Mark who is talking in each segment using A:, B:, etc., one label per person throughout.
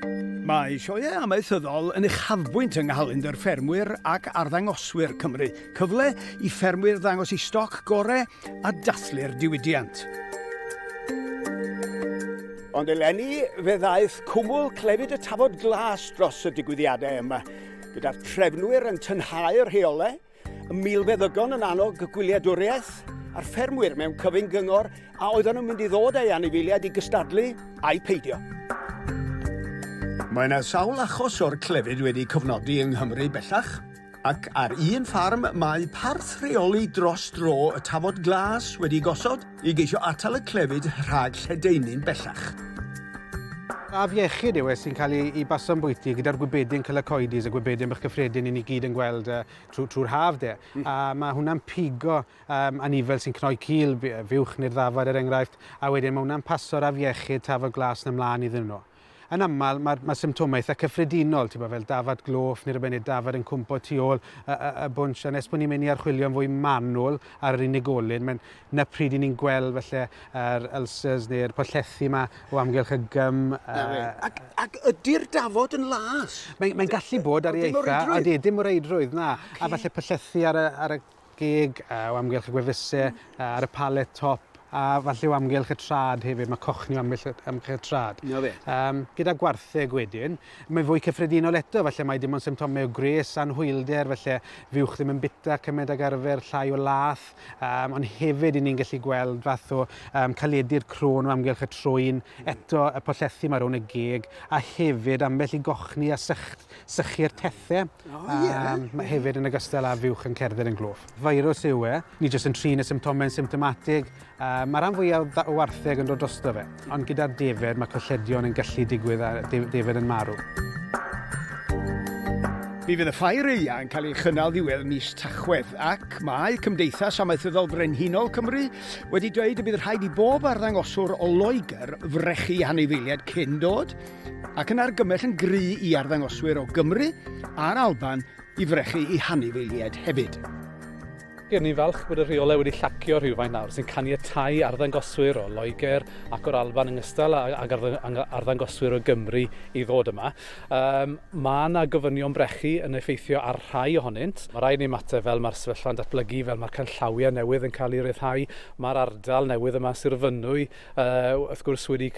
A: Mae sioeau amaethyddol yn uchafbwynt yng nghalendr ffermwyr ac arddangoswyr Cymru. Cyfle i ffermwyr ddangos eu stoc gore a dathlu'r diwydiant. Ond eleni fe ddaeth cwmwl clefyd y tafod glas dros y digwyddiadau yma, gyda'r trefnwyr yn tynhau'r rheolau, Y milfeddygon yn annog gwyliadwriaeth a'r ffermwyr mewn cyfyng gyngor a oedden nhw'n mynd i ddod â'i anifeiliaid i gystadlu ai peidio. Mae yna sawl achos o'r clefyd wedi cofnodi yng Nghymru bellach, ac ar un ffarm mae parth rheoli dros dro y tafod glas wedi gosod i geisio atal y clefyd rhag lledaenu'n bellach.
B: Afiechyd yw e sy'n cael ei, ei baso yn bwyty gyda'r gwybedyn Culicoides, y gwybedyn bach cyffredin i ni gyd yn gweld uh, trwy'r trwy haf de. Mm. A mae hwnna'n pigo um, anifel sy'n cnoi cil, fuwch neu'r ddafad er enghraifft, a wedyn mae hwnna'n paso'r afiechyd tafod glas yn ymlaen iddyn nhw. Yn aml, mae'r mae symptomau eitha cyffredinol, ti'n fel dafad gloff neu rhywbeth, neu dafad yn cwmpo tu ôl y, y, y bwnsh, a nes bod ni'n mynd i archwilio'n fwy manwl ar yr unigolyn, mae'n na pryd i ni'n gweld falle yr ulcers neu'r pollethi yma o amgylch y gym.
A: Uh, ac, ac ydy'r dafod yn las?
B: Mae'n mae gallu bod ar ei eitha, a di, dim o reidrwydd, na. Okay. A falle pollethi ar y, ar y geg, o amgylch y gwefusau, ar y palet top, a falle o amgylch y trad hefyd, mae cochni o amgylch, amgylch y trad.
A: Na fe.
B: Um, gyda gwartheg wedyn, mae'n fwy cyffredinol eto, falle mae dim ond symptomau o gres, anhwylder, falle fuwch ddim yn bita cymaint ag arfer, llai o lath, um, ond hefyd i ni'n gallu gweld fath o um, caledu'r crôn o amgylch y trwyn, eto y pollethu mae rownd y geg, a hefyd ambell i gochni a sych, sychu'r tethe.
A: O, ie.
B: Um, mae hefyd yn ogystal â fuwch yn cerdded yn gloff. Feirws yw e, ni jyst yn trin y symptomau'n symptomatig. Uh, mae rhan fwyaf o wartheg yn dod drosto fe, ond gyda'r defed mae colledion yn gallu digwydd a defed yn marw.
A: Mi fydd y ffair aeaf yn cael ei chynnal ddiwedd mis Tachwedd ac mae Cymdeithas Amaethyddol Frenhinol Cymru wedi dweud y bydd rhaid i bob arddangoswr o Loegr frechu anifeiliaid cyn dod ac yn argymell yn gry i arddangoswyr o Gymru a'r Alban i frechu eu hanifeiliaid hefyd.
C: Ie, ni'n falch bod y rheolau wedi llacio rhywfaint nawr, sy'n caniatáu arddangoswyr o Loegr ac o'r Alban yn ogystal ag arddangoswyr o Gymru i ddod yma. Um, mae yna gofynion brechu yn effeithio ar rhai ohonynt. Mae rhaid ni ymateb fel mae'r sefyllfa'n datblygu, fel mae'r canllawiau newydd yn cael eu rhyddhau. Mae'r ardal newydd yma, Sir Fynwy, Uh, wrth gwrs wedi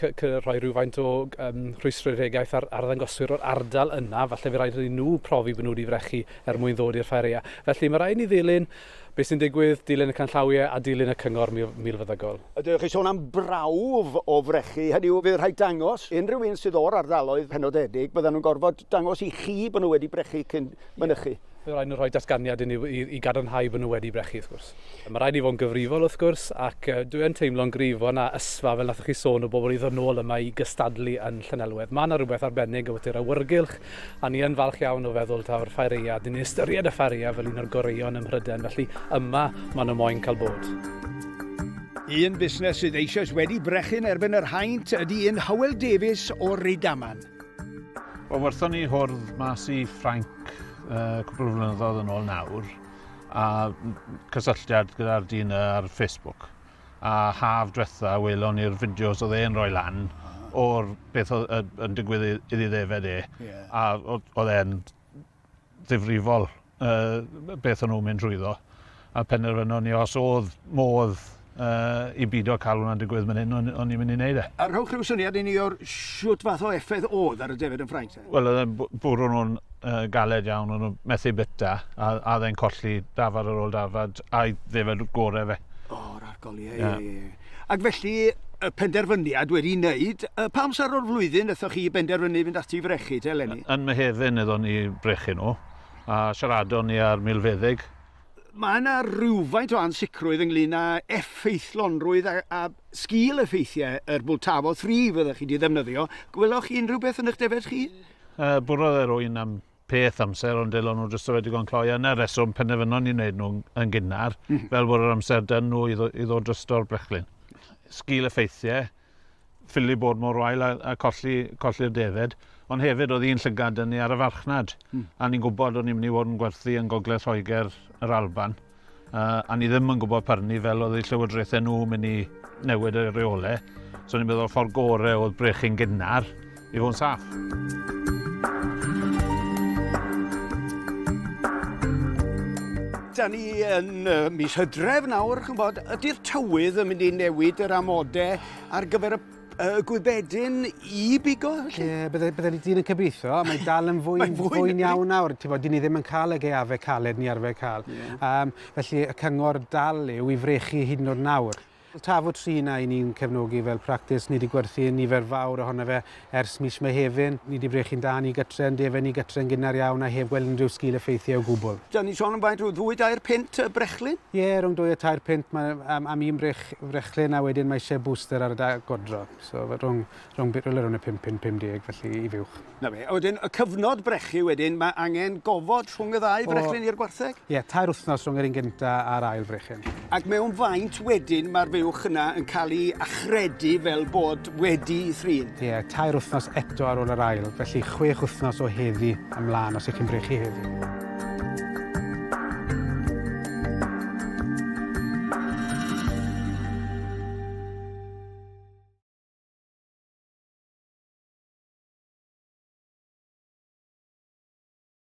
C: rhoi rhywfaint o um, rhwystredigaeth ar arddangoswyr o'r ardal yna, falle fe rhaid i nhw profi bod nhw wedi frechu er mwyn ddod i'r ffair aeaf. Felly mae rhaid ni ddilyn beth sy'n digwydd, dilyn y canllawiau a dilyn y cyngor milfeddygol.
A: Ydych chi sôn am brawf o frechu, hynny yw fydd rhaid dangos unrhyw un sydd o'r ardaloedd penodedig, byddan nhw'n gorfod dangos i chi bod nhw wedi brechu cyn mynychu.
C: Bydd rhaid nhw rhoi datganiad i ni i, i gadarnhau bod nhw wedi brechu, wrth gwrs. Mae rhaid i fod yn gyfrifol, wrth gwrs, ac dwi yn teimlo'n gryf fod yna ysfa, fel nathoch chi sôn, o bobl i ddod nôl yma i gystadlu yn Llanelwedd. Mae yna rhywbeth arbennig ambiti'r awyrgylch, a ni yn falch iawn o feddwl taw'r Ffair Aeaf. Dyn ni'n ystyried y Ffair Aeaf fel un o'r goreuon ym Mhrydain, felly yma maen nhw moyn cael bod.
A: Un busnes sydd eisoes wedi brechu'n erbyn yr haint ydy un Hywel Davies o Rydaman.
D: Wel, werthon ni hwrdd mas i Ffrainc uh, cwpl o flynyddoedd yn ôl nawr, a cysylltiad gyda'r dyn ar Facebook. A haf diwetha, welon ni'r fideos oedd e'n rhoi lan o'r beth oedd yn digwydd iddi ddefed e. Yeah. A oedd e'n ddifrifol uh, beth o'n nhw'n mynd trwyddo. A penderfynon ni os oedd modd uh, i bido cael hwnna'n digwydd fan hyn, o'n, o'n i'n mynd i wneud e.
A: A rhowch rhyw syniad i ni o'r siwt fath o effaith oedd ar y defed yn Ffrainc?
D: Wel, oedd e'n bwrw nhw'n uh, galed iawn, o'n nhw'n methu byta, a, a oedd e'n colli dafad ar ôl dafad, a'i ddefed gorau fe.
A: O, oh, rhagol, ie, ie, ie. Ac felly, y penderfyniad wedi wneud, pa amser o'r flwyddyn wnaethoch chi benderfynu fynd ati i frechu te eleni?
D: Yn Mehefin iddon ni brechu nhw, a siaradon ni â'r milfeddyg.
A: Mae yna rywfaint o ansicrwydd ynglyn â effeithlonrwydd a, a sgil effeithiau yr Bultavo 3 fyddech chi wedi ddefnyddio. Gweloch chi unrhyw beth yn eich defed chi?
D: Uh, bwrodd e rwy'n am peth amser, ond delon nhw drosto fe digon cloi. A 'na'r reswm penderfynon ni wneud nhw yn gynnar, mm. fel bod yr amser dyn nhw i, i ddod drosto'r brechlyn. Sgil effeithiau, ffili bod mor wael a, a colli, colli'r defed, ond hefyd oedd un llygad yn ni ar y farchnad, mm. a ni'n gwybod o'n ni'n mynd i fod yn gwerthu yn Gogledd Lloegr yr Alban, uh, a ni ddim yn gwybod pyrnu fel oedd eu llywodraethau nhw mynd i newid y reolau. So ni'n meddwl ffordd gorau oedd brechu'n gynnar I fod yn saff.
A: Da ni yn uh, mis Hydref nawr, ch'mbod, ydy'r tywydd yn mynd i newid yr amodau ar gyfer y uh, gwybedyn i bigo?
B: Ie, yeah, bydde, bydde ni dyn yn cybeithio, mae dal yn fwy, fwy, fwy iawn nawr. Ti'n bod, dyn ni ddim yn cael y gaeafau caled ni arfer cael. Yeah. Um, felly y cyngor dal yw i frechu hyd yn oed nawr. Tafod Trina i ni'n cefnogi fel practis, ni 'di gwerthu nifer fawr ohono fe ers mis Mehefin. Ni 'di brechu'n da ni gytre yn defaid ni gytre yn gynnar iawn a heb gweld unrhyw sgil effeithiau o gwbl.
A: Da ni'n sôn am faint, rhyw ddwy dair punt y brechlyn?
B: Ie, rhwng dwy a tair punt ma' am, am un brech, frechlyn a wedyn mae eisiau booster ar y da godro. So rhwng, rhwng, rhywle rhwng y 5 punt 50 felly i fuwch.
A: Na fe. A wedyn y cyfnod brechu wedyn, mae angen gofod rhwng y ddau frechlyn i'r gwartheg?
B: Ie, tair wythnos rhwng yr un gynta a'r ail frechlyn.
A: Ac mewn faint wedyn mae'r fuwch yna yn cael ei achredu fel bod wedi ei thrin?
B: Ie, tair wythnos eto ar ôl yr ail, felly chwech wythnos o heddi ymlaen os ych chi'n brechu heddi.